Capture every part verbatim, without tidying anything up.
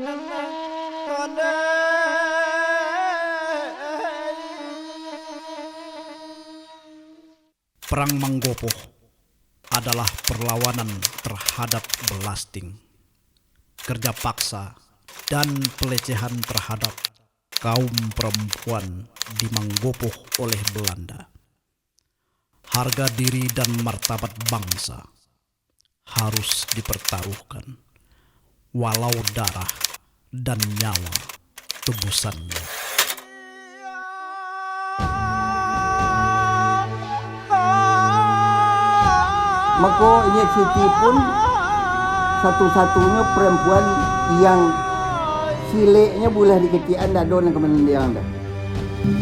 Perang Manggopoh adalah perlawanan terhadap belasting, kerja paksa, dan pelecehan terhadap kaum perempuan di Manggopoh oleh Belanda. Harga diri dan martabat bangsa harus dipertaruhkan, walau darah dan nyawa tebusannya. Mako, Inyiak Siti pun satu-satunyo perempuan yang sileknyo buliah dikecek-an, ndak ado nan ka manandiang doh.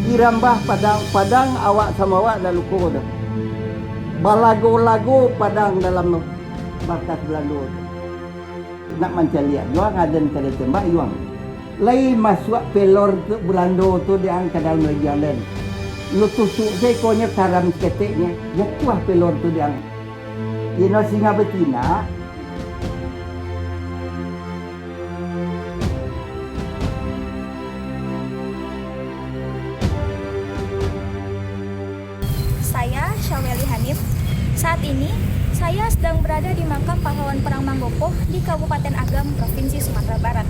Dirambah padang, padang awak samo awak ndak luko doh. Balago-lago padang dalam markas Balando tu. Nak mancaliak juo, aden kada tembak, iwang. Lai masuak pelor tu Balando tu diang ka dalam lagiang den. Lo tusuk se ikonyo karam saketeknyo, jatuah pelor tu diang. Ino singa betina. Saya Syaweli Hanif. Saat ini, saya sedang berada di makam pahlawan Perang Manggopoh di Kabupaten Agam, Provinsi Sumatera Barat.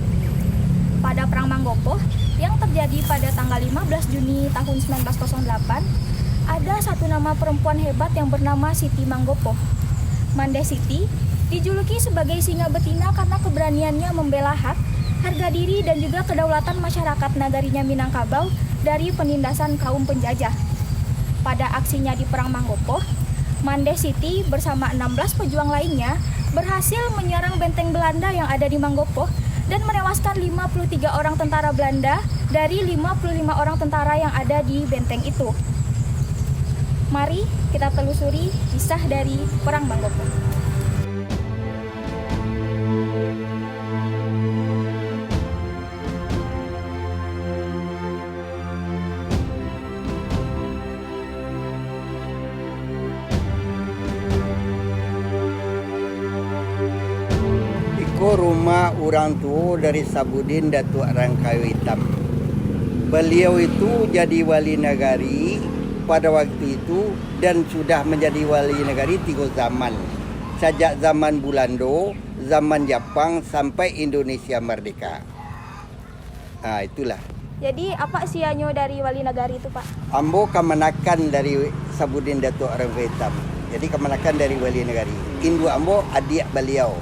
Pada Perang Manggopoh yang terjadi pada tanggal lima belas Juni tahun sembilan belas kosong delapan, ada satu nama perempuan hebat yang bernama Siti Manggopoh. Mandeh Siti dijuluki sebagai singa betina karena keberaniannya membela hak, harga diri, dan juga kedaulatan masyarakat nagarinya Minangkabau dari penindasan kaum penjajah. Pada aksinya di Perang Manggopoh, Mandeh Siti bersama enam belas pejuang lainnya berhasil menyerang benteng Belanda yang ada di Manggopoh dan menewaskan lima puluh tiga orang tentara Belanda dari lima puluh lima orang tentara yang ada di benteng itu. Mari kita telusuri kisah dari Perang Manggopoh. Iko rumah urang tuo dari Sabudin Datuak Rangkayo Itam. Baliau itu jadi wali nagari pada waktu itu dan sudah manjadi wali nagari tigo zaman, sajak zaman Bulando, zaman Japang, sampai Indonesia mardeka. Ha, itulah. Jadi, apak sianyo dari wali nagari tu, Pak? Ambo kamanakan dari Sabudin Datuak Rangkayo Itam. Jadi, kamanakan dari wali nagari. Induak ambo adiak baliau.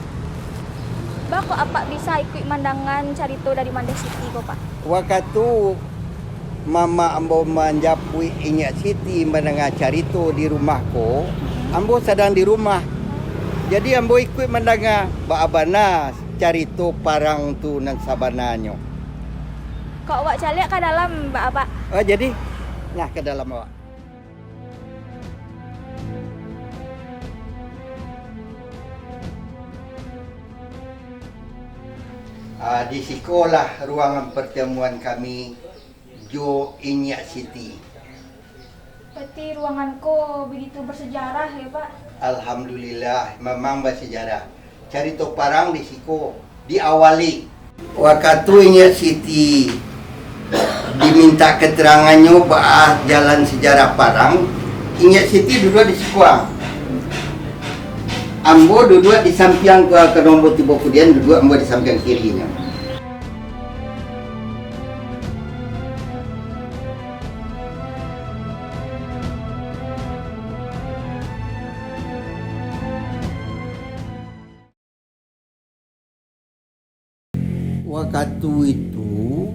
Baa kok apak bisa ikuik mandangan carito dari Mandeh Siti ko, Pak? Wakatu mamak ambo manjapuik Inyiak Siti mandanga carito di rumah ko, ambo sadang di rumah. Jadi, ambo ikuik mandanga baa bana carito parang tu nan sabananyo. Kok awak caliak ka dalam, Bak Abak? Oh, jadi, nah, ka dalam awak. Ah, di sikolah ruangan pertemuan kami jo Inyiak Siti. Peti ruangan ko begitu bersejarah ya, Pak? Alhamdulillah, memang bersejarah. Carito parang di siko diawali. Wakatu Inyiak Siti diminta keterangannyo baa jalan sejarah parang, Inyiak Siti duduak di siko. Ambo duduak di sampiang, ka nomor tibo kudian, duduak ambo di sampiang kirinyo. Wakatu itu,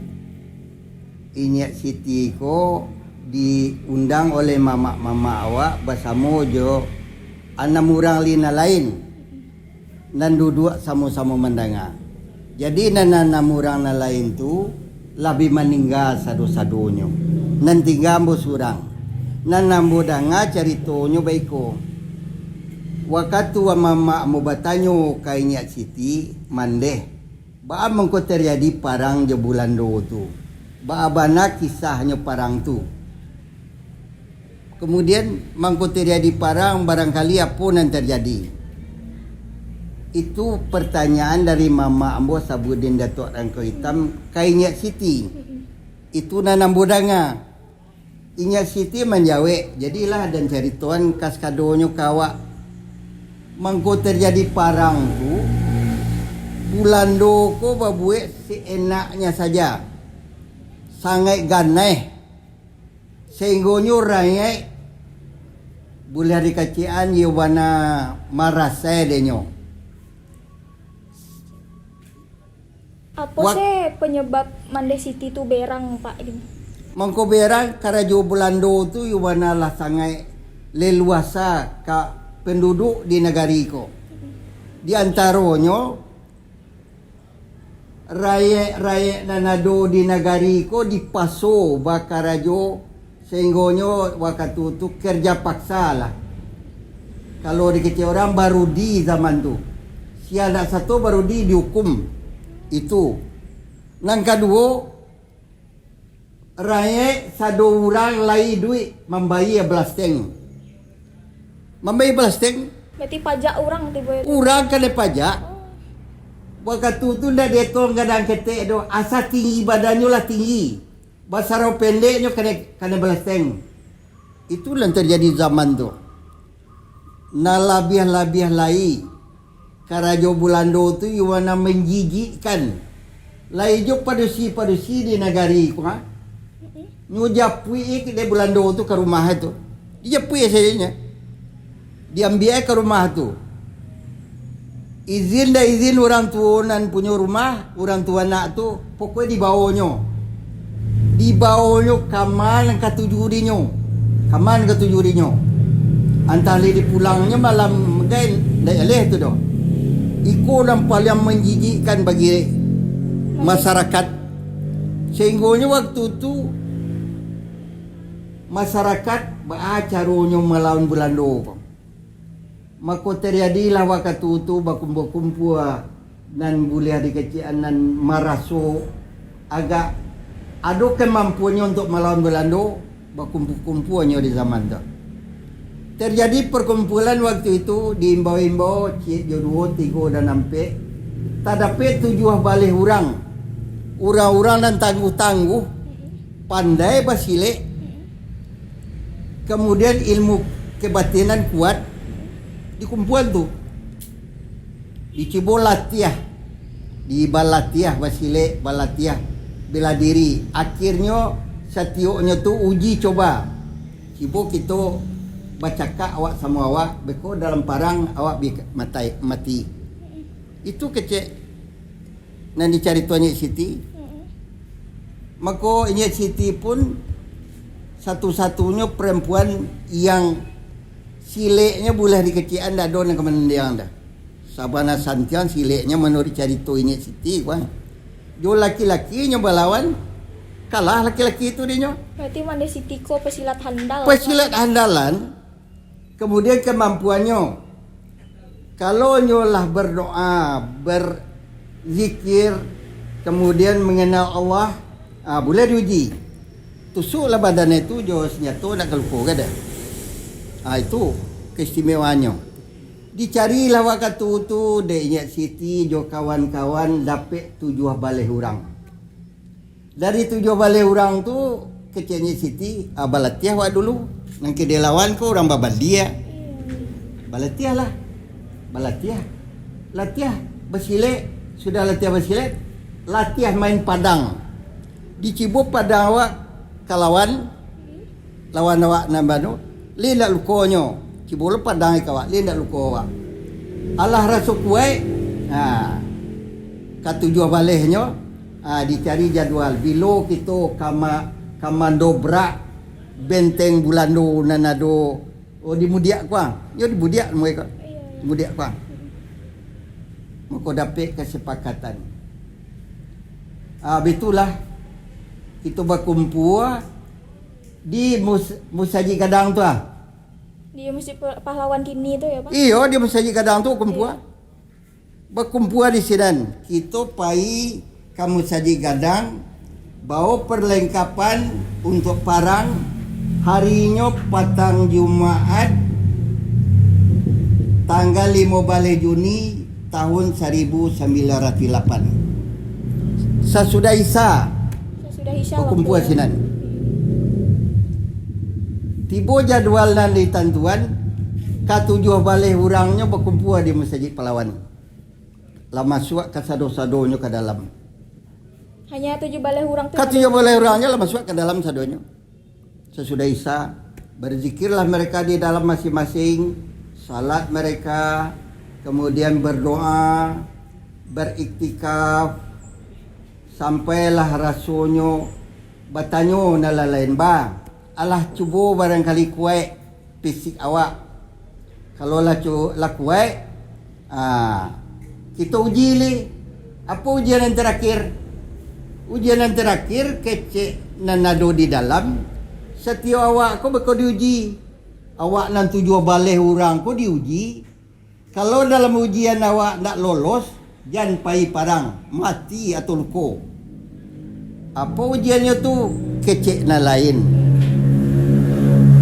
Inyiak Siti ko diundang oleh mamak-mamak awak basamo jo anam urang li nan lain, nan duduak samo-samo mandanga. Jadi, nan anam urang nan lain tu lah bi maningga sado-sadonyo. Nan tingga ambo surang. Nan ambo danga caritonyo baiko. Wakatu mamak ambo batanyo ka Inyiak Siti, Mandeh, baa mangko tarjadi parang jo Bulando tu? Baa bana kisahnyo parang tu? Kamudian, mangko tarjadi parang, barangkali apo nan tarjadi? Itu pertanyaan dari mamak ambo Sabudin Datuak Rangkau Itam ka Inyiak Siti. Itu nan ambo danga. Inyiak Siti manjawek, jadilah den caritoan kasadonyo ka awak. Mangko terjadi parang tu, Bulando ko babuek seenaknya saja. Sangaik ganeh. Sainggonyo rayaik buliah dikecekan iyo bana marasai denyo. Apo Wak- se penyebab Mandeh Siti tu berang, Pak, gini? Mangko berang karajo Bulando tu iyo bana lah sangaik leluasa ka penduduk di nagari ko. Di antaronyo, rayaik-rayaik nan ado di nagari ko dipaso bakarajo, sainggonyo wakatu tu kerja paksa lah. Kalau dikecek urang barudi zaman tu. Sia ndak sato barudi diukum. Itu. Nan kaduo, rayaik sado urang lai iduik mambayia balasteng. Mambayia balasteng. Berarti pajak urang tibo itu. Urang kanai pajak. Oh. Wakatu tu ndak dietong gadang ketek doh. Asa tinggi badannyo lah tinggi. Basarau pendeknyo kanai, kanai balasteng. Itu nan terjadi zaman tu. Nan labiah-labiah lai, karajo Bulando tu iyo nan manjijikkan. Lai jo padusi-padusi di nagari ko, ha? Nyo japuik dek Bulando tu ka rumah tu. Dijapuik sajonyo. Diambiak ka rumah tu. Izin ndak izin urang tuo nan punyo rumah, urang tuo anak tu, pokoknyo dibawonyo. Dibawonyo ka ma nan katuju dinyo. Ka ma nan katuju dinyo. Antah lai dipulangnyo malam gai, ndak jaleh tu doh. Iko nan paliang manjijikkan bagi masarakat. Sainggonyo waktu tu, masarakat baa caronyo malawan Bulando ko. Mako, terjadilah wakatu tu bakumpua-kumpua nan buliah dikecekan nan maraso agak ado kamampuannyo untuak malawan Bulando, bakumpua-kumpuanyo di zaman tu. Terjadi perkumpulan waktu itu, diimbau-imbau, ciek jo duo, tigo, dan ampek, tadapek tujuah baleh urang, urang-urang nan tangguh-tangguh, pandai basilek, kemudian ilmu kebatinan kuat, dikumpuan tu. Dicubo latiah, dibalatiah basilek, balatiah bela diri. Akhirnyo, satioknyo tu uji coba. Cubo kito bacakak awak samo awak, beko dalam parang awak bi matai, mati. Itu kecek nan dicarito Inyiak Siti. Mm-mm. Mako, Inyiak Siti pun satu-satunyo perempuan yang sileknyo buliah dikecekan, ndak ado nan ka manandiang dah. Sabana santiang sileknyo manuruik carito Inyiak Siti, kuan. Jo laki-lakinyo balawan, kalah laki-laki tu dinyo. Berarti Mandeh Siti ko pesilat handal. Pesilat andalan, kemudian kemampuannyo. Kalau nyo lah berdoa, berzikir, kemudian mengenal Allah, ah, buliah diuji. Tusuklah badan itu jo senjato, nak ka luko ka dah. Ah, itu keistimewaannyo. Dicarilah wakatu tu dek Inyiak Siti jo kawan-kawan dapek tujuah baleh urang. Dari tujuah baleh urang tu, keceknyo Siti, ah, balatiah awak dulu. Nan ka dilawan ko urang babandia. Balatiahlah. Balatiah. Latiah basilek. Sudah latiah basilek, latiah main padang. Dicubo padang awak kalawan, lawan awak nan banu, lai indak lukonyo. Cubo lo padang ka awak, lai indak luko awak. Alah raso kuaik, ha, katujuah balehnyo, ha, dicari jadual. Bilo kito ka ma-, ka mandobrak benteng Bulando nan ado, oh, di Mudiak Kuang. Yo, di Mudiak namonyo ko. Iyo, iyo. Mudiak Kuang. Mako dapek kasapakatan. Ah, bitulah. Kito bakumpua di mus-, Musajik Gadang tu, ah. Di Masjid Pa-, Pahlawan kini tu, yo, Pak? Iyo, di Musajik Gadang tu kumpua. Iyo. Bakumpua di sinan. Kito pai ka Musajik Gadang, bao perlengkapan untuak parang. Harinyo patang Jumaat, tanggal limo baleh Juni, tahun saribu sambilan ratuih lapan. Sasudah Isya, Sasudah Isya bakumpua waktu sinan. Tibo jadwal nan ditantuan, katujuah baleh urangnyo bakumpua di Masajik Pahlawan. Lah masuak kasado-sadonyo ka dalam. Hanya tujuah baleh urang tu. Katujuah baleh urangnyo lah masuak ka dalam sadonyo. Sasudah Isya, berzikirlah mereka di dalam masing-masing, salat mereka, kemudian berdoa, beriktikaf, sampailah rasonyo batanyo nan lain-lain, "Ba, alah cubo barangkali kuaik fisik awak. Kalau lah cu-, lah kuaik, ah, kito uji lai." Apo ujian nan tarakhir? Ujian nan tarakhir, kecek nan ado di dalam, satiok awak ko beko diuji. Awak nan tujuah baleh urang ko diuji. Kalau dalam ujian awak ndak lolos, jan pai parang, mati atau luko. Apo ujiannyo tu? Kecek nan lain.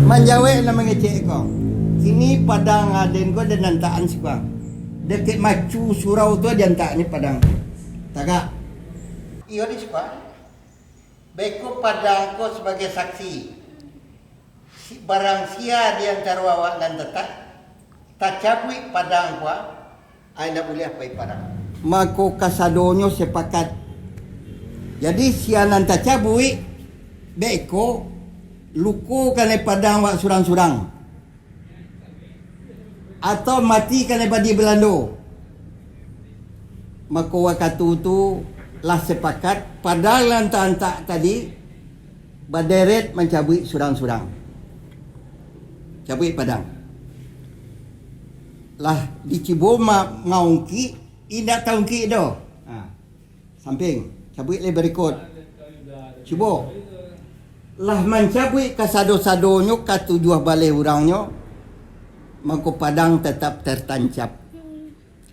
Manjawek nan mangecek ko. Kini padang aden ko den antaan siko. Dakek macu surau tu diantaknyo padang. Tagak. Iyo di siko. Beko padang ko sabagai saksi. Si-, barang sia di antaro awak nan tatap, tacabuik padang ko, ai indak buliah pai parang. Mako kasadonyo sepakat. Jadi sia nan tacabuik, beko, luko kanai padang awak surang-surang. Atau mati kanai badi Balando. Mako wakatu tu lah sepakat, padang nan taantak tadi baderet mancabuik surang-surang. Cabuik padang. Lah dicubo ma-, maungkik, indak taungkik doh. Ha. Samping, cabuik lai barikut. Cubo. Lah mancabuik kasado-sadonyo katujuah baleh urangnyo, mangko padang tatap tartancap.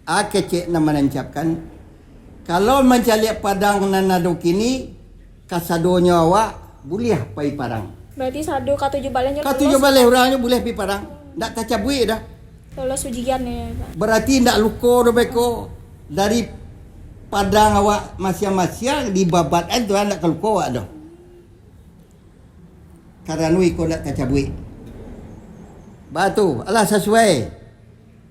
A kecek nan manancapkan, kalau mancaliak padang nan ado kini, kasadonyo awak buliah pai parang. Berarti sado katujuah baleh nyo. Katujuah baleh urangnyo buliah pai parang. Ndak tacabuik dah. Lolos ujian ya, Pak. Berarti ndak luko doh beko dari padang awak masiang-masiang dibabatkan tu ndak ka luko awak doh. Karano iko ndak tacabuik. Batu, alah sasuai.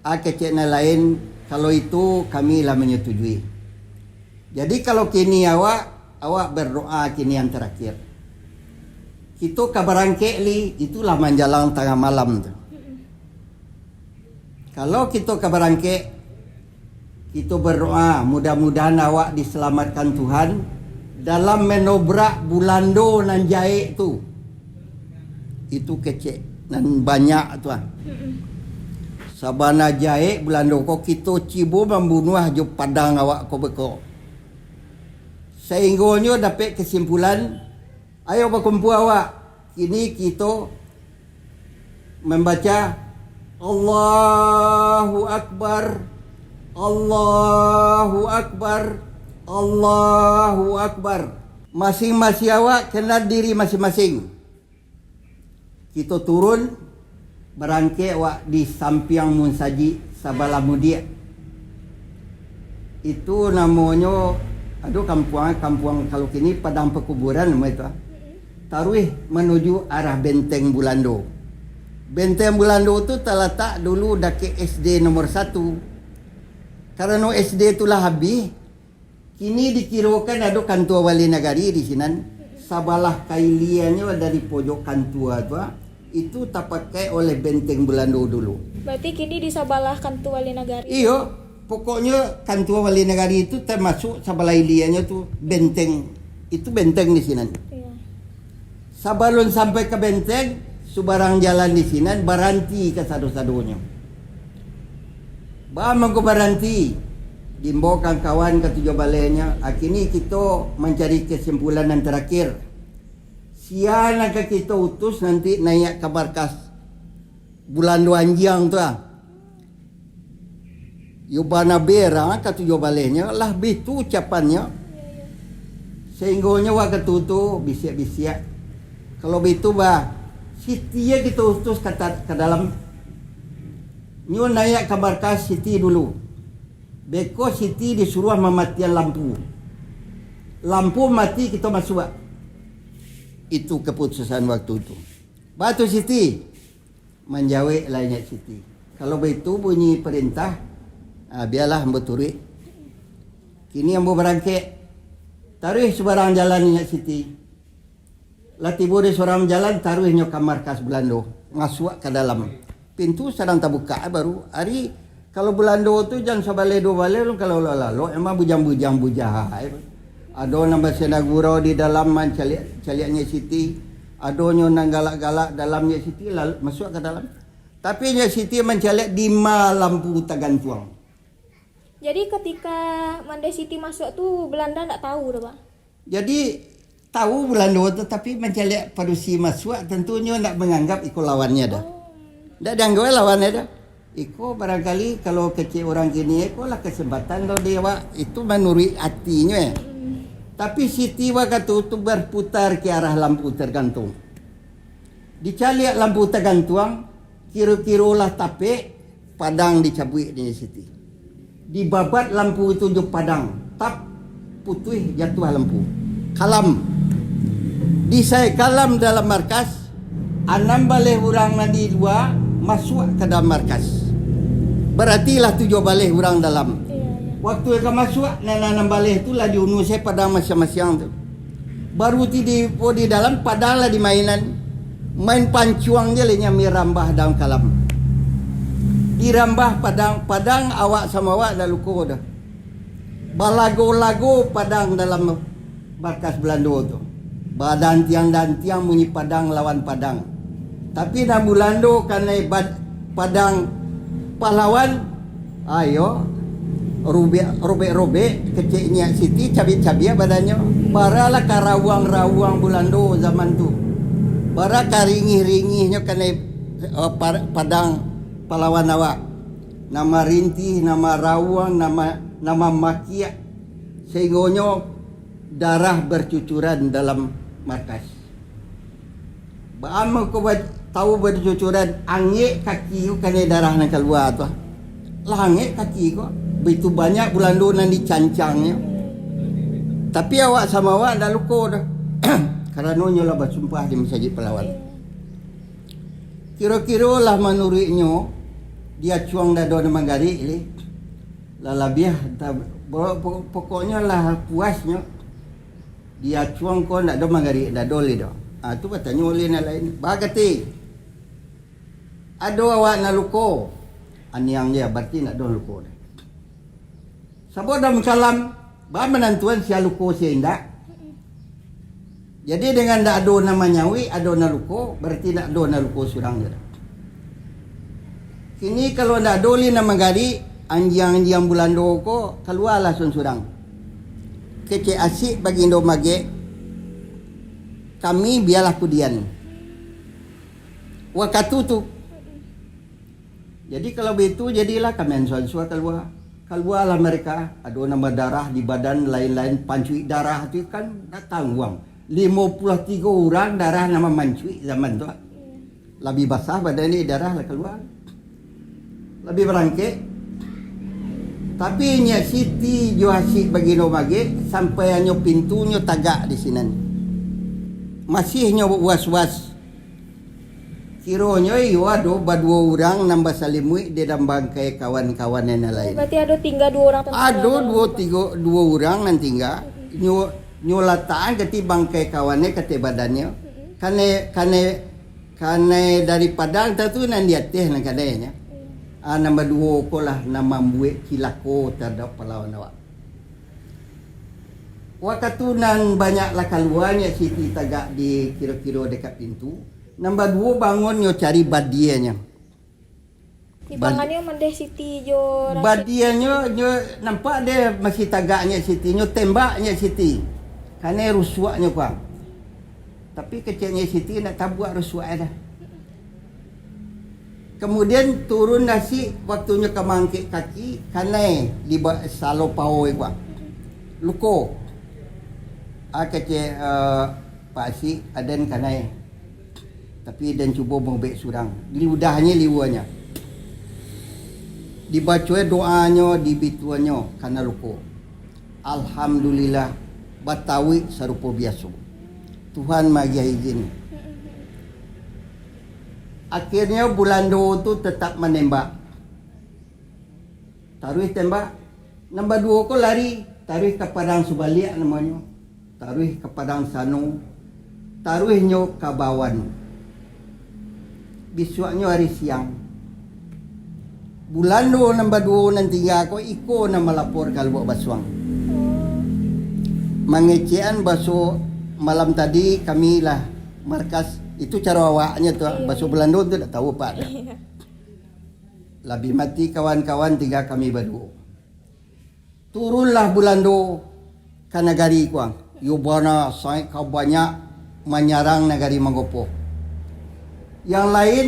A kecek nan lain, kalau itu kami lah manyatujui. Jadi kalau kini awak, awak berdoa kini yang terakhir. Kito ka barangkek li, itulah manjalang tangah malam tu. Kalau kito ka barangkek, kito berdoa, mudah-mudahan awak diselamatkan Tuhan dalam menobrak Bulando nan jaek tu. Itu kecek nan banyak tu ah. Sabana jaek Bulando ko, kito cubo mambunuah jo padang awak ko beko. Sainggonyo dapek kesimpulan, ayo bakumpua awak. Kini kito mambaca, "Allahu Akbar, Allahu Akbar, Allahu Akbar." Masing-masing awak kenal diri masing-masing. Kito turun, barangkek awak di sampiang musajik sabalah mudiak. Itu namonyo, aduh, kampuang, kampuang kalau kini padang pakuburan namo itu, ah. Taruih manuju arah Benteng Bulando. Benteng Bulando tu talatak dulu dakek S D nomor satu. Karano S D tu lah habih, kini dikirokan ado kantua wali nagari di sinan. Sabalah kailianyo dari pojok kantua tu, ah, itu tapakai oleh Benteng Bulando dulu. Berarti kini di sabalah kantua wali nagari? Iyo, pokoknyo kantua wali nagari itu tamasuk sabalah ilianyo tu benteng. Itu benteng di sinan. Iya. Sabalun sampai ka benteng, subarang jalan di sinan baranti kasado-sadonyo. Baa mangko baranti? Diimbau kawan-kawan katujuah balehnyo, "Akini kito mancari kesimpulan nan tarakhir. Sia nan ka kito utus nanti naiak ka markas Bulando Anjiang tu ah." Yo bana berang katujuah balehnyo, lah bitu ucapannyo. Sainggonyo wakatu tu bisiak-bisiak. Kalau bitu, bah, Siti yo kito utus ka ta-, ka dalam. Nyo naiak ka markas Siti dulu. Beko Siti disuruah mamatian lampu. Lampu mati, kito masuak. Itu kaputusan waktu itu. Baa tu Siti? Manjawek lah Nyiak Siti. Kalau baitu bunyi parentah, ah, bialah ambo turuik. Kini ambo barangkek. Taruih subarang jalan Nyiak Siti. Lah tibo di surang jalan, taruihnyo ka markas Bulando, masuak ka dalam. Pintu sadang tabukak baru. Ari, kalau Bulando tu jan sabaleh duo baleh, kalau lalok, emang bujang-bujang bujah ai. Ado nan basinagurau di dalam, mancaliak-caliak Nyiak Siti. Adonyo nan galak-galak dalam Nyiak Siti, lal-, masuak ka dalam. Tapi Nyiak Siti mancaliak dima lampu tagantuang. Jadi, ketika Mandeh Siti masuak tu, Belanda ndak tahu doh, Pak? Jadi, tahu Belando tu, tapi mancaliak padusi masuak, tantunyo ndak manganggap iko lawannyo doh. Oh. Ndak dianggap lawannyo doh. Iko barangkali kalau kecek urang kini, iko lah kesempatan kalau di awak, itu manuruik atinyo, eh. Mm-mm. Tapi Siti wakatu tu berputar ke arah lampu tergantung. Dicaliak lampu tagantuang, kiro-kiro lah tapek, padang dicabuik dek Siti. Dibabat lampu itu jo padang, tap, putuih, jatuah lampu. Kalam. Disai kalam dalam markas, anam baleh urang nan di lua masuak ka dalam markas. Barati lah tujuah baleh urang dalam. Iya, iya. Waktu ka masuak, nan anam baleh tu lah diunu se padang masiang-masiang tu. Baru ti di, di dalam padang lah dimainan. Main pancuang je lah nyo mirambah dalam kalam. Dirambah padang, padang awak samo awak dak luko doh. Balago-lago padang dalam markas Belando tu. Badantiang-dantiang bunyi padang lawan padang. Tapi nan Bulando kanai bad-, padang pahlawan, ayo, rubek, robek-robek, kecek Nyiak Siti, cabiak-cabiak badannyo. Bara lah ka rawuang-rawuang Bulando zaman tu. Bara ka ringih-ringihnyo kanai, eh, par-, padang pahlawan awak. Nan marintih, nan marawuang, nan ma-, nan mamakiak, sainggonyo darah bercucuran dalam markas. Baa mangko ba-, tahu bercucuran, angek kaki ko kanai darah nan kalua tu. Lah angek kaki ko, baitu banyak Bulando nan dicancangnyo. Tapi awak samo awak ndak luko doh. Karano nyo lah basumpah di masajik pahlawan. Kiro-kiro lah manuruiknyo, diacuang dado nan manggarik lih. Lah labiah, ta-, po-, po-, pokoknyo lah puasnyo. Diacuang ko ndak ado manggarik dado lih doh. Ah, tu batanyo ulih nan lain. Bakati. Ado awak nan luko. Aniang je, barati ndak ado luko doh. Sabab dalam kalam, ba manantuan sia luko sia indak. Jadi dengan ndak ado nan manyauik, ado nan luko, barati ndak ado nan luko surang je. Kini kalau ndak ado lih nan manggarik, anjiang-anjiang Bulando ko kalualah surang-surang. Kecek Asik Bagindo Magek, kami bialah kudian. Wakatu tu. Jadi kalau baitu, jadilah kami ansua-ansua kalua. Kalualah mereka, ado nan badarah di badan, lain-lain, pancuik darah tu kan datang uang. Limo puluah tigo urang darah nan mamancuik zaman tu. Labiah basah badan ni, darah lah kalua. Labiah barangkek. Tapi Nyiak Siti jo Asik Bagindo Magek, sampai anyo pintunyo tagak di sinan. Masih nyo was-was. Kironyo iyo ado baduo urang nan basalimuik di dalam bangkai kawan-kawan nan lain. Berarti ado tingga duo urang tantu. Ado duo tigo, duo urang nan tingga. Mm-mm. Nyo, nyo latakan kati bangkai kawannyo, kati badannyo. Mm-mm. Kanai, kanai, kanai dari Padang tu, tu nan di ateh nan kanainyo. Iya. Ah, nan baduo ko lah nan mambuek cilako taradok pahlawan awak. Wakatu nan banyak lah kalua, Nyiak Siti tagak di kiro-kiro dekat pintu. Nan baduo bangun nyo cari badianyo. Bad-, Timbangannyo Mandeh Siti jo Rasik. Badianyo, nyo nampak deh masih tagak Nyiak Siti, nyo tembak Nyiak Siti. Kanai rusuaknyo kuang. Tapi kecek Nyiak Siti ndak tabuak rusuak ai dah. Kemudian turun Asik, waktunyo ka mangangkek kaki, kanai di ba-, salo pawo kuang. Luko. Ah, kecek, eh, Pak Asik, aden kanai. Tapi den cubo maubek surang. Liudahnyo liuanyo. Dibacoe doanyo, dibituannyo kana luko. Alhamdulillah, batawik sarupo biaso. Tuhan maagiah izin. Akhirnyo Bulando tu tetap manembak. Taruih tembak. Nan baduo ko lari, taruih ka padang subaliak namonyo. Taruih ka padang sano. Taruihnyo ka Bawan. Bisuaknyo ari siang, Bulando nan baduo nan tingga ko, iko nan malapor ka Lubuak Basuang. Mangecekan baso malam tadi kami lah markas, itu caro awaknyo tu, ah. Iyo. Baso Bulando tu dak tahu apak dah. Iyo. Labiah mati kawan-kawan, tingga kami baduo. Turunlah Bulando ka nagari ko, ang. Iyo bana sangaik ka banyak manyarang nagari Manggopoh. Yang lain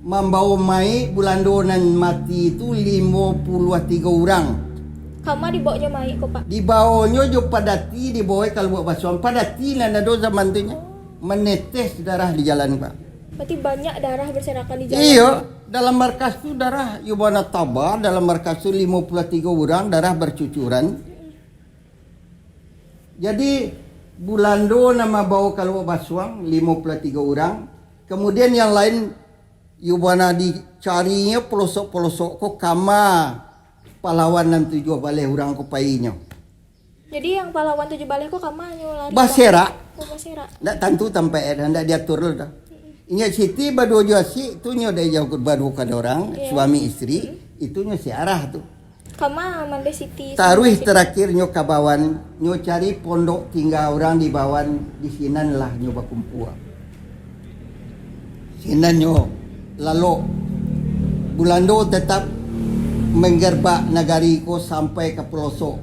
mambawo mayik Bulando nan mati tu limo puluah tigo urang. Kama dibawonyo mayik ko, Pak? Dibawonyo jo padati, dibawo ka Lubuak Basuang. Padati nan ado zaman tu nyo, manetes darah di jalan, Pak. Berarti banyak darah berserakan di jalan. Iyo, dalam markas tu darah, iyo bana taba, dalam markas tu limo puluah tigo urang, darah bercucuran. Jadi, Bulando nan mambawo ka Lubuak Basuang, limo puluah tigo urang. Kemudian yang lain, iyo bana dicarinyo pelosok-pelosok ko kama pahlawan nan tujuah baleh urang ko painyo. Jadi, yang pahlawan tujuah baleh ko kama nyo lari, Pak? Baserak. Oh, baserak. Ndak tantu tampek, ndak diatur lo dah. Inyiak Siti baduo jo Asik tu nyo dari jauah baduo ka dorang, Iyo. suami isteri, Mm-mm. itu nyo si arah tu. Kama mandeh Siti Taruih sama si terakhir nyo ka Bawan, nyo cari pondok tingga urang di Bawan, di sinan lah nyo bakumpua. Sinan nyo lalok. Bulando tetap menggerbak nagari ko sampai ka pelosok.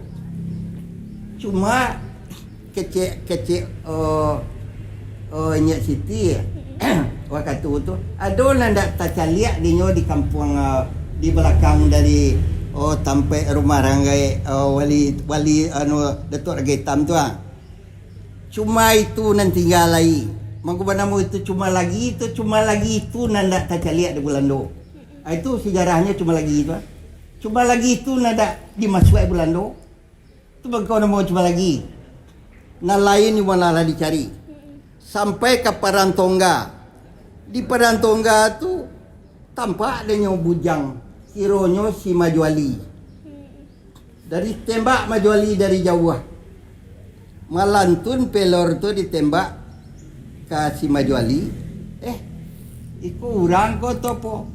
Cuma kecek-kecek, eh, eh, Inyiak Siti, wakatu tu, ado nan dak tacaliak dinyo di kampuang, eh, di balakang dari, oh, tampek rumah ranggai, eh, wali, wali, anu, Datuk Raja Itam tu, ah. Cuma itu nan tingga lai. Mangko banamo itu cuma lagi itu, cuma lagi itu nan dak tacaliak di Bulando. Ah, itu sejarahnyo cuma lagi itu, ah. Cuma lagi itu nan dak dimasuak Bulando. Tu bangkau namo cuma lagi. Nan lain nyo malah lah dicari. Sampai ka Padang Tongga. Di Padang Tongga tu tampak denyo bujang, kironyo si Majuali. Dari tembak Majuali dari jauah. Malantun pelor tu ditembak ka si Majuali. Eh, iko urang ko tu apo?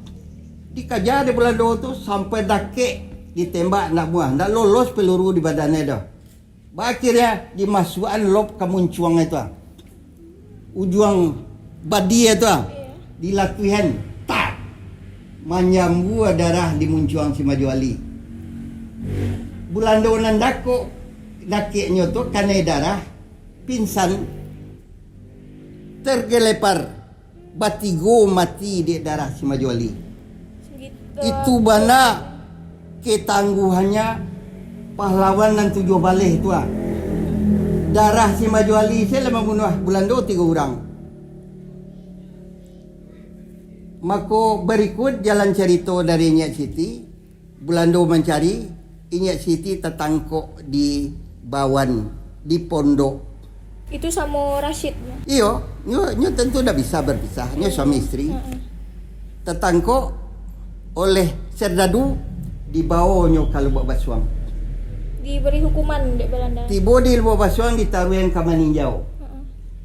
Dikaja dek Bulando tu sampai dakek ditembak ndak muah, ndak lolos peluru di badannyo doh. Akhirnyo dimasuakan lop ka muncuang itu, ah. Ujuang badi itu, ah. Iyo. Dilatuihan, tak! Manyambua darah di muncuang si Majuali. Bulando nan dakok, dakeknyo tu kanai darah, pingsan, tergelepar. Batigo mati dek darah si Majuali. Segitu. Itu bana ketangguhannya pahlawan nan tujuah baleh tu, ah. Darah si Majuali se lah mambunuah Bulando tigo urang. Mako, berikut jalan carito dari Inyiak Siti. Bulando mancari, Inyiak Siti tatangkok di Bawan, di pondok. Itu samo Rashid, nyo? Iyo, nyo, nyo tentu ndak bisa berpisah, nyo suami isteri. Heeh. Tatangkok oleh serdadu, dibawonyo ka Lubuak Basuang. Diberi hukuman dek Balanda. Tibo di Lubuak Basuang, ditaruihan ka Maninjau. Heeh.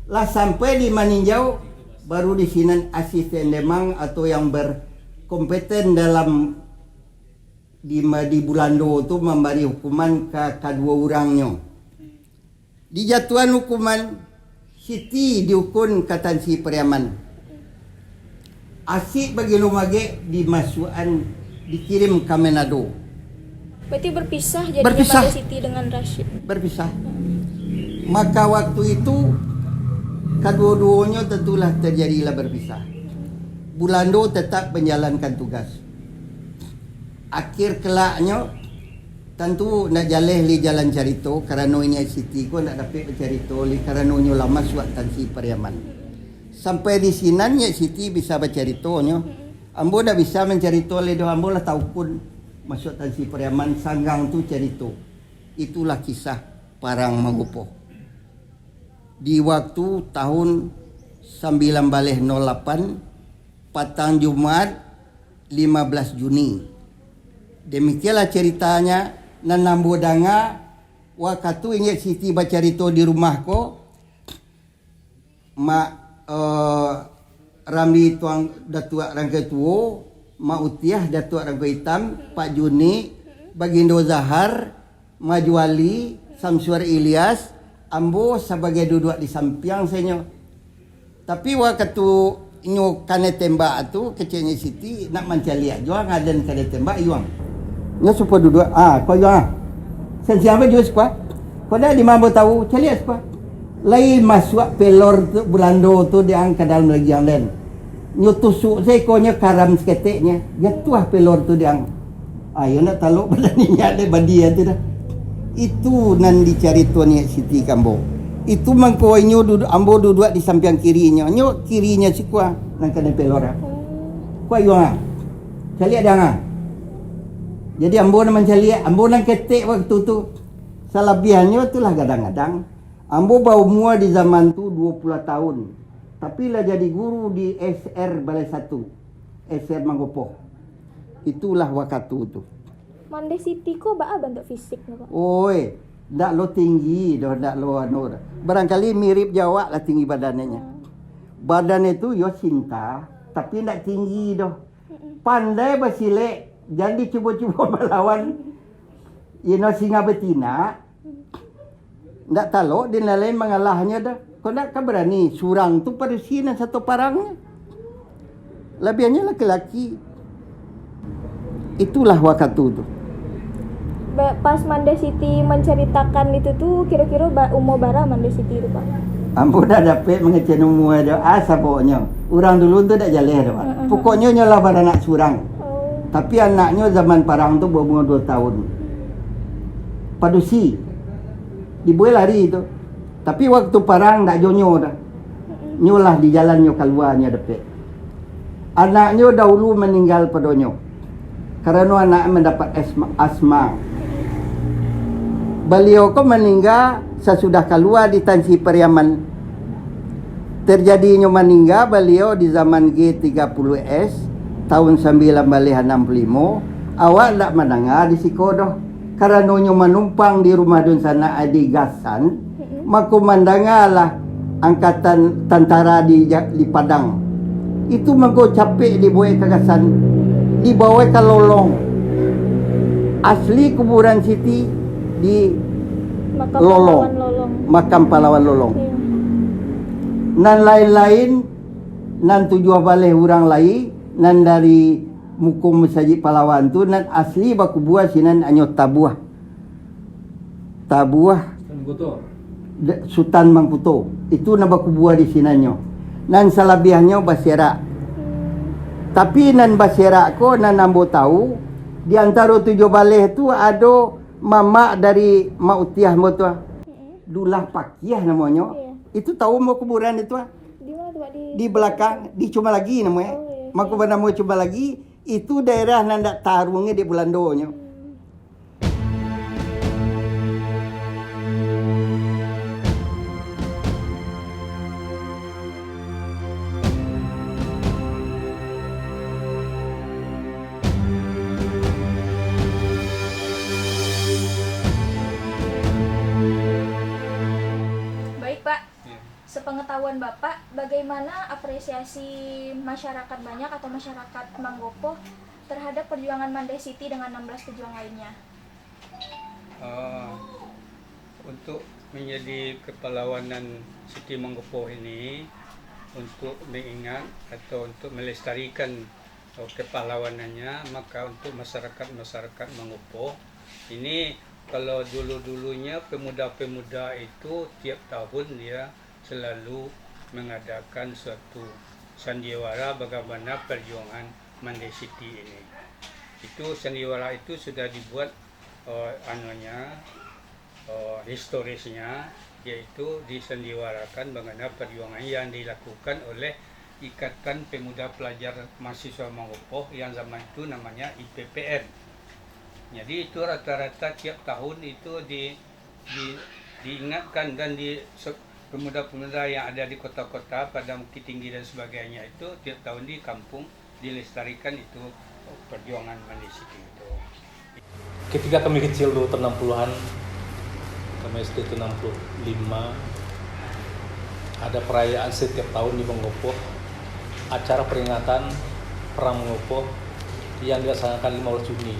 Lah sampai di Maninjau, baru di sinan asisten demang atau yang berkompeten dalam di, di Bulando tu mambari hukuman ka kaduo urangnyo. Dijatuahan hukuman, Siti diukun ka Tansi Pariaman. Asik bagilo magek dimasuakan, dikirim ka Manado. Berarti berpisah jadinya Berpisah. Mada Siti dengan Rashid. Berpisah. Maka waktu itu, kaduo-duonyo tentulah terjadilah berpisah. Bulando tetap menjalankan tugas. Akhir kelaknyo, tantu ndak jaleh lai jalan carito, karano Inyiak Siti ko ndak dapek bacarito lai, karano nyo lah masuak Tansi Pariaman. Sampai di sinan Inyiak Siti bisa bacarito nyo. Ambo ndak bisa mancarito lai doh, ambo lah taukun. Masuak Tansi Pariaman, Sanggang tu carito. Itulah kisah Parang Manggopoh. Di waktu tahun sambilan baleh nol lapan, patang Jumaat, lima belas Juni. Demikianlah caritanya nan ambo danga, wakatu Inyiak Siti bacarito di rumah ko, Mak, eh, Ramli Tuang Datuak Rangkai Tuo, Mak Utiah Datuak Rangkai Itam, Pak Juni, Bagindo Zahar, Majuali, Samsuar Ilyas, ambo sabagai duduak di sampiang sainyo. Tapi wakatu nyo kanai tembak tu, keceknyo Siti, nak mancaliak juo ang, aden kanai tembak, yuang. Nyo supo duduak, ah, ko yuang ah. Sansiang juo siko ah. Ko dah di mambo tahu, caliak siko ah. Lai masuak pelor tu, Bulando tu di ang ka dalam lagiang den. Nyo tusuk saikonyo karam saketeknyo, jatuah pelor tu di ang. Ayo nak talok badan inyak dek badia tu dah. Itu nan dicarito Inyiak Siti ka ambo. Itu mangko inyo dudu-, ambo duduak di sampiang kirinyo. Nyo kirinyo siko ah, nan kanai pelor ah. Ko ayuang ah. Caliak dek ang ah. Jadi ambo nan mancaliak, ambo nan ketek waktu tu. Salabiahnyo tu lah gadang-gadang. Ambo baumua di zaman tu duo puluah tahun, tapi lah jadi guru di S R Balai Satu, S R Manggopoh. Itulah wakatu tu. Mandeh Siti ko baa bantuak fisiknyo, Pak? Oi, ndak lo tinggi doh, ndak lo anu doh. Barangkali mirip jo awak lah tinggi badannyo. Hmm. Badannyo tu yo cinta, tapi ndak tinggi doh. Mm-mm. Pandai basilek, jan dicubo-cubo malawan. Ino singa betina. Ndak talok di nan lain mangalahnyo doh. Kok ndak ka barani, surang tu padusi nan sato parangnyo. Labiahnyo laki-laki. Itulah wakatu tu. Ba-, pas Mandeh Siti mancaritakan itu tu, kiro-kiro ba-, umua bara Mandeh Siti tu, Pak? Ambo dak dapek mangecek umua doh, ah, saboknyo. Urang dulu tu dak jaleh doh, Pak. Heeh. Pokoknyo nyo lah baranak surang. Oh. Tapi anaknyo zaman parang tu baumua duo tahun. Padusi. Dibuek lari tu. Tapi waktu parang ndak jo nyo doh. Nyo lah di jalan nyo kalua nyo dapek. Anaknyo dahulu maninggal padonyo, karano anak mandapat asma, asma. Baliau ko maningga sasudah kalua di Tansi Pariaman. Terjadinyo maningga baliau di zaman G tiga puluh S, tahun sambilan baleh anam puluah limo, awak ndak mandanga di siko doh. Karano nyo manumpang di rumah dunsanak di Gasan, mm-mm, mako mandangalah angkatan tantara di Ja-, di Padang. Itu mangko capek dibuek ka Gasan, dibawa ka Lolong. Asli kuburan Siti di Makam Lolong. Pahlawan Lolong. Makam Pahlawan Lolong. Iya. Nan lain-lain, nan tujuah baleh urang lai, nan dari muko Masajik Pahlawan tu, nan asli bakubua sinan hanyo tabuah. Tabuah Sutan Mangkuto. De-, Sutan Mangkuto. Itu nan bakubua di sinannyo. Nan salabiahnyo baserak. Tapi nan baserak ko, nan ambo tahu, di antaro tujuah baleh tu ado mamak dari Mak Utiah ambo tu ah. Mm-mm. Dulah Pakiah namonyo. Iya. Itu tahu ambo kuburan itu ah. Di mana tu, Pak? Di Di belakang, di Cumalagi namonyo. Oh, iya. Mako banamo Cumalagi, itu daerah nan dak tarungi di Bulandonyo. Hmm. Baik, Pak. Iya. Sepengetahuan Bapak, bagaimana apresiasi masyarakat Banyak atau masyarakat Manggopoh terhadap perjuangan Mandeh Siti dengan enam belas pejuang lainnya? Eh, untuk menjadi kepahlawanan Siti Manggopoh ini, untuk mengingat atau untuk melestarikan, eh, kepahlawanannya, maka untuk masyarakat-masyarakat Manggopoh ini, kalau dulu-dulunya pemuda-pemuda itu tiap tahun dia selalu mengadakan suatu sandiwara bagaimana perjuangan Mandeh Siti ini. Itu sandiwara itu sudah dibuat, eh, anunya, eh, historisnya, yaitu disandiwarakan bagaimana perjuangan yang dilakukan oleh Ikatan Pemuda Pelajar Mahasiswa Manggopoh yang zaman itu namanya I P P M. Jadi itu rata-rata tiap tahun itu di, di, diingatkan dan di se-, pemuda-pemuda yang ada di kota-kota, Padang Bukittinggi dan sebagainya itu tiap tahun di kampung dilestarikan itu perjuangan Mande Siti itu. Ketika kami kecil dulu, tahun enam puluhan, kami S D itu enam puluh lima, ada perayaan setiap tahun di Manggopoh, acara peringatan Perang Manggopoh yang dilaksanakan lima belas Juni.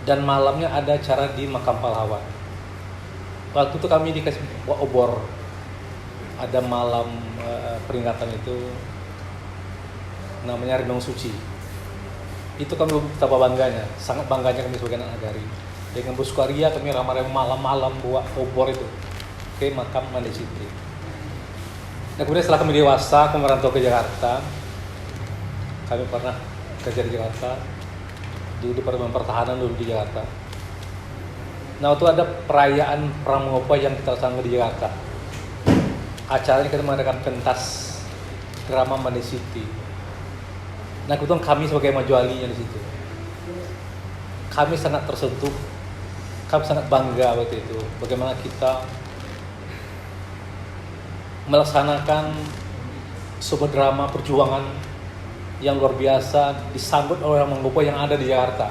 Dan malamnya ada acara di Makam Pahlawan. Waktu itu kami dikasih buat obor. Ada malam, eh, peringatan itu namanya Renung Suci. Itu kami betapa bangganya, sangat bangganya kami sebagai anak nagari. Dengan bersukaria kami ramai-ramai malam-malam buat obor itu ke makam Mande Siti. Dan kemudian setelah kami dewasa, kami merantau ke Jakarta. Kami pernah kerja di Jakarta, di Departemen Pertahanan dulu di Jakarta. Nah, waktu ada perayaan Perang Manggopoh yang kita laksanakan di Jakarta. Acaranya kita mengadakan pentas drama Mande Siti. Nah, kebetulan kami sebagai majualinya di situ. Kami sangat tersentuh, kami sangat bangga waktu itu. Bagaimana kita melaksanakan sebuah drama perjuangan yang luar biasa disambut oleh orang Manggopoh yang ada di Jakarta.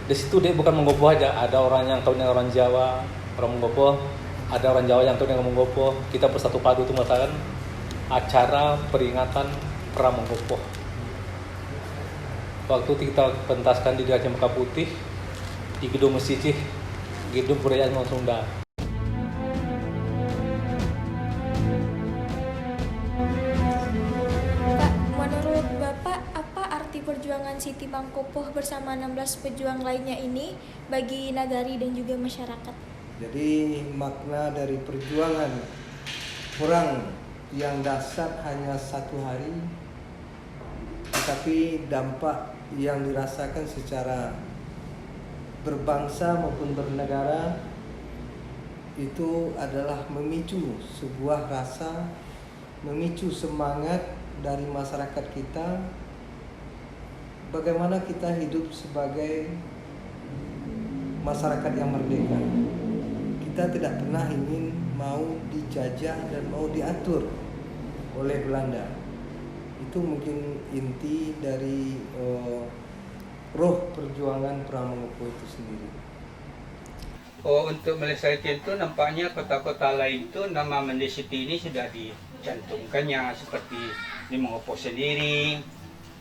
Di situ dek bukan Manggopoh aja, ada orang yang kawin dengan orang Jawa, orang Manggopoh, ada orang Jawa yang kawin dengan Manggopoh. Kita bersatu padu tu melaksanakan acara peringatan Perang Manggopoh. Waktu itu kita pentaskan di daerah Cempaka Putih, di Gedung Mesijih, Gedung Kebudayaan Sunda. Pak, menurut Bapak, apa arti perjuangan Siti Manggopoh bersama enam belas pejuang lainnya ini bagi nagari dan juga masyarakat? Jadi, makna dari perjuangan perang yang dahsyat hanya satu hari, tetapi dampak yang dirasakan secara berbangsa maupun bernegara itu adalah memicu sebuah rasa, memicu semangat dari masyarakat kita, bagaimana kita hidup sebagai masyarakat yang merdeka. Kita tidak pernah ingin mau dijajah dan mau diatur oleh Belanda. Itu mungkin inti dari, eh, roh perjuangan Perang Manggopoh itu sendiri. Oh, untuk melestarikan itu, nampaknya kota-kota lain tu nama Mande Siti ini sudah dicantumkannya, seperti di Manggopoh sendiri,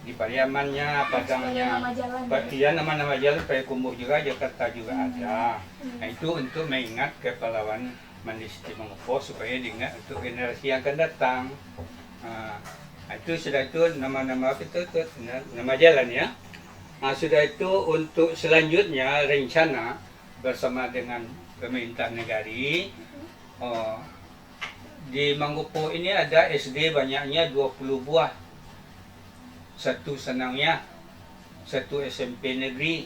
di Pariamannya, Padangnya, nama-nama jalan, pa-, ya? Iya, nama-nama jalan, Payakumbuh juga, Jakarta juga ada. Hmm. Nah, itu untuk mengingat kepahlawanan Mande Siti Manggopoh supaya diingat untuk generasi yang akan datang. Nah, itu sudah itu nama-nama apa itu, itu na-, nama jalan ya. Nah, sudah itu untuk selanjutnya rencana bersama dengan pemerintah negari, oh, di Manggopoh ini ada S D banyaknya dua puluh buah. Satu sanawiyah, satu S M P negeri,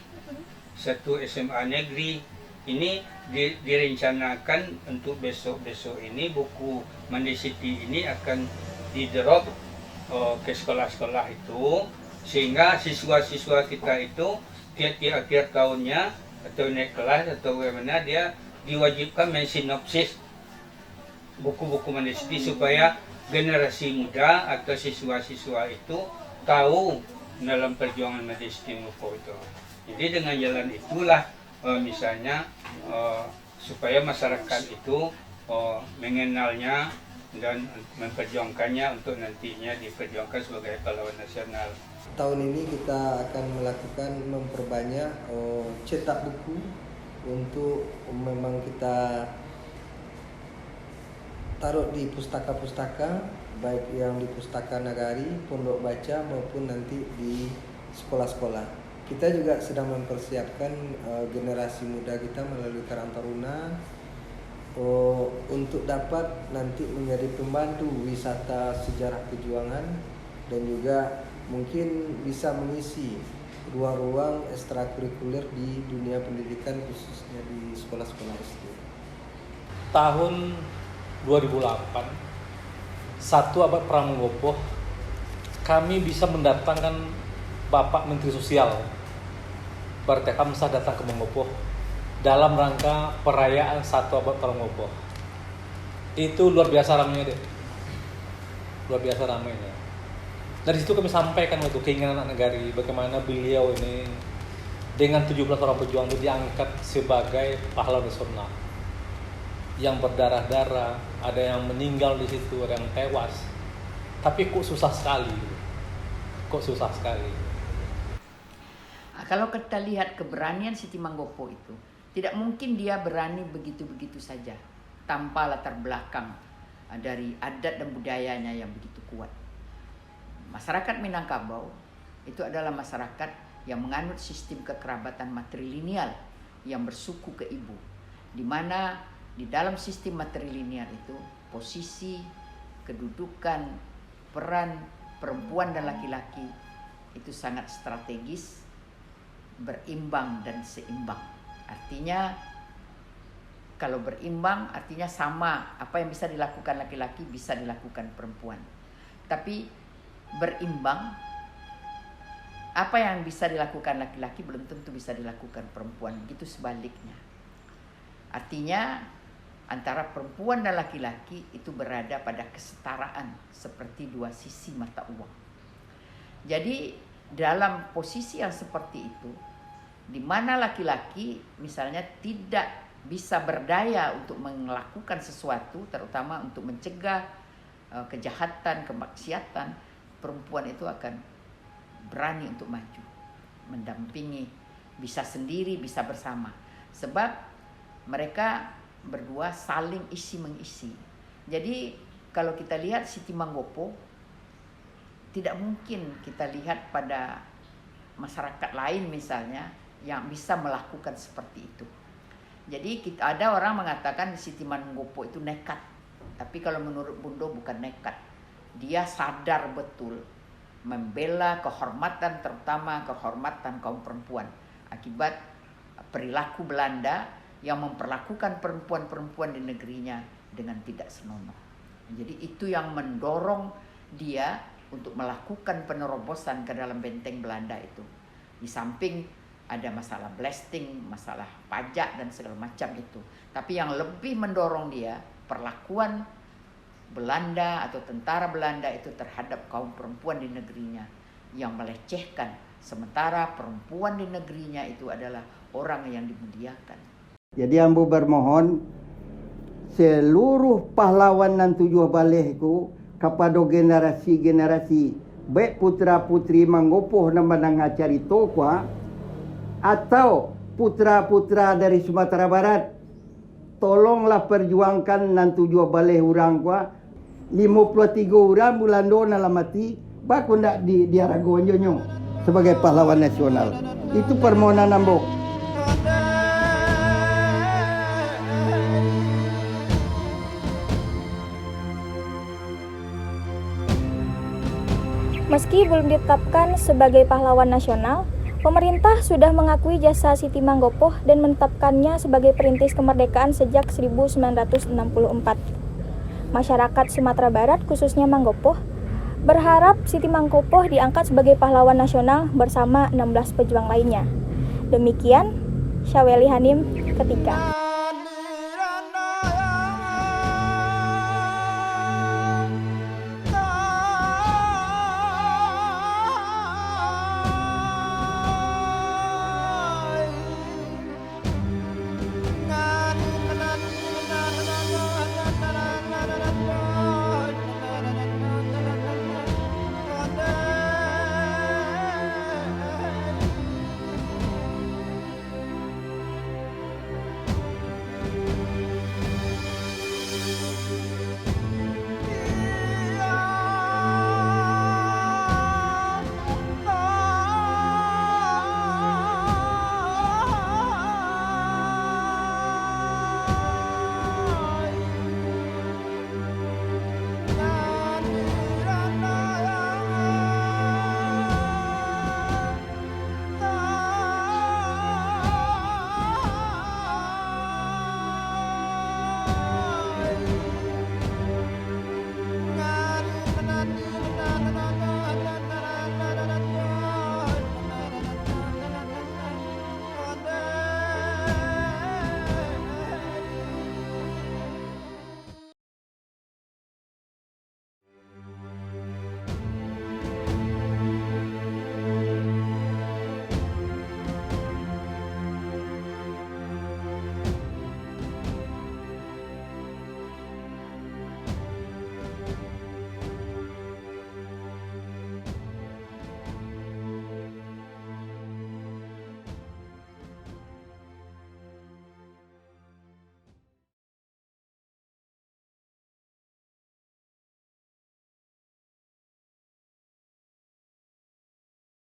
satu S M A negeri. Ini di-, direncanakan untuk besok-besok ini buku Mande Siti ini akan di-drop, eh, ke sekolah-sekolah itu, sehingga siswa-siswa kita itu tiap-tiap akhir tahunnya atau naik kelas atau bagaimana, dia diwajibkan mensinopsis buku-buku Mande Siti supaya generasi muda atau siswa-siswa itu tahu dalam perjuangan Mande Siti Manggopoh itu. Jadi dengan jalan itulah, eh, misalnya, eh, supaya masyarakat itu, eh, mengenalnya dan memperjuangkannya untuk nantinya diperjuangkan sebagai pahlawan nasional. Tahun ini kita akan melakukan memperbanyak, eh, cetak buku untuk memang kita taruh di pustaka-pustaka, baik yang di pustaka nagari, pondok baca, maupun nanti di sekolah-sekolah. Kita juga sedang mempersiapkan, eh, generasi muda kita melalui Karang Taruna, eh, untuk dapat nanti menjadi pemandu wisata sejarah perjuangan dan juga mungkin bisa mengisi ruang-ruang ekstrakurikuler di dunia pendidikan, khususnya di sekolah-sekolah S D. Tahun dua ribu delapan, satu abad Perang Manggopoh, kami bisa mendatangkan Bapak Menteri Sosial Partai Khamsah datang ke Manggopoh dalam rangka perayaan satu abad Manggopoh. Itu luar biasa ramenya, deh. Luar biasa ramenya. Dari situ kami sampaikan waktu keinginan anak nagari, bagaimana beliau ini dengan tujuh belas orang pejuang itu diangkat sebagai pahlawan nasional. Yang berdarah-darah, ada yang meninggal di situ, ada yang tewas. Tapi kok susah sekali, gitu. Kok susah sekali. Ah, kalau kita lihat keberanian Siti Manggopoh itu, tidak mungkin dia berani begitu-begitu saja, tanpa latar belakang, ah, dari adat dan budayanya yang begitu kuat. Masyarakat Minangkabau itu adalah masyarakat yang menganut sistem kekerabatan matrilineal yang bersuku ke ibu, di mana di dalam sistem matrilineal itu posisi, kedudukan, peran perempuan dan laki-laki itu sangat strategis, berimbang dan seimbang. Artinya, kalau berimbang, artinya sama, apa yang bisa dilakukan laki-laki bisa dilakukan perempuan. Tapi berimbang, apa yang bisa dilakukan laki-laki belum tentu bisa dilakukan perempuan. Begitu sebaliknya. Artinya, antara perempuan dan laki-laki itu berada pada kesetaraan seperti dua sisi mata uang. Jadi, dalam posisi yang seperti itu, di mana laki-laki misalnya tidak bisa berdaya untuk melakukan sesuatu, terutama untuk mencegah, eh, kejahatan, kemaksiatan, perempuan itu akan berani untuk maju, mendampingi, bisa sendiri, bisa bersama. Sebab mereka berdua saling isi mengisi. Jadi, kalau kita lihat Siti Manggopoh, tidak mungkin kita lihat pada masyarakat lain misalnya yang bisa melakukan seperti itu. Jadi, kita, ada orang mengatakan Siti Manggopoh itu nekat. Tapi kalau menurut Bundo, bukan nekat. Dia sadar betul membela kehormatan, terutama kehormatan kaum perempuan, akibat perilaku Belanda yang memperlakukan perempuan-perempuan di negerinya dengan tidak senonoh. Jadi, itu yang mendorong dia untuk melakukan penerobosan ke dalam benteng Belanda itu. Di samping ada masalah blasting, masalah pajak dan segala macam itu. Tapi yang lebih mendorong dia, perlakuan Belanda atau tentara Belanda itu terhadap kaum perempuan di negerinya yang melecehkan, sementara perempuan di negerinya itu adalah orang yang dimuliakan. Jadi, ambo bermohon, seluruh pahlawan nan tujuah baleh ko, kapado generasi-generasi, baik putra-putri Manggopoh nan mandanga carito ko, atau putra-putra dari Sumatera Barat, tolonglah perjuangkan nan tujuah baleh urang ko, limo puluah tigo urang Bulando nan lah mati, bako ndak di, diaragoan jo nyo sabagai pahlawan nasional. Itu permohonan ambo. Meski belum ditetapkan sebagai pahlawan nasional, pemerintah sudah mengakui jasa Siti Manggopoh dan menetapkannya sebagai perintis kemerdekaan sejak seribu sembilan ratus enam puluh empat. Masyarakat Sumatera Barat, khususnya Manggopoh, berharap Siti Manggopoh diangkat sebagai pahlawan nasional bersama enam belas pejuang lainnya. Demikian, Syaweli Hanim, Ketika.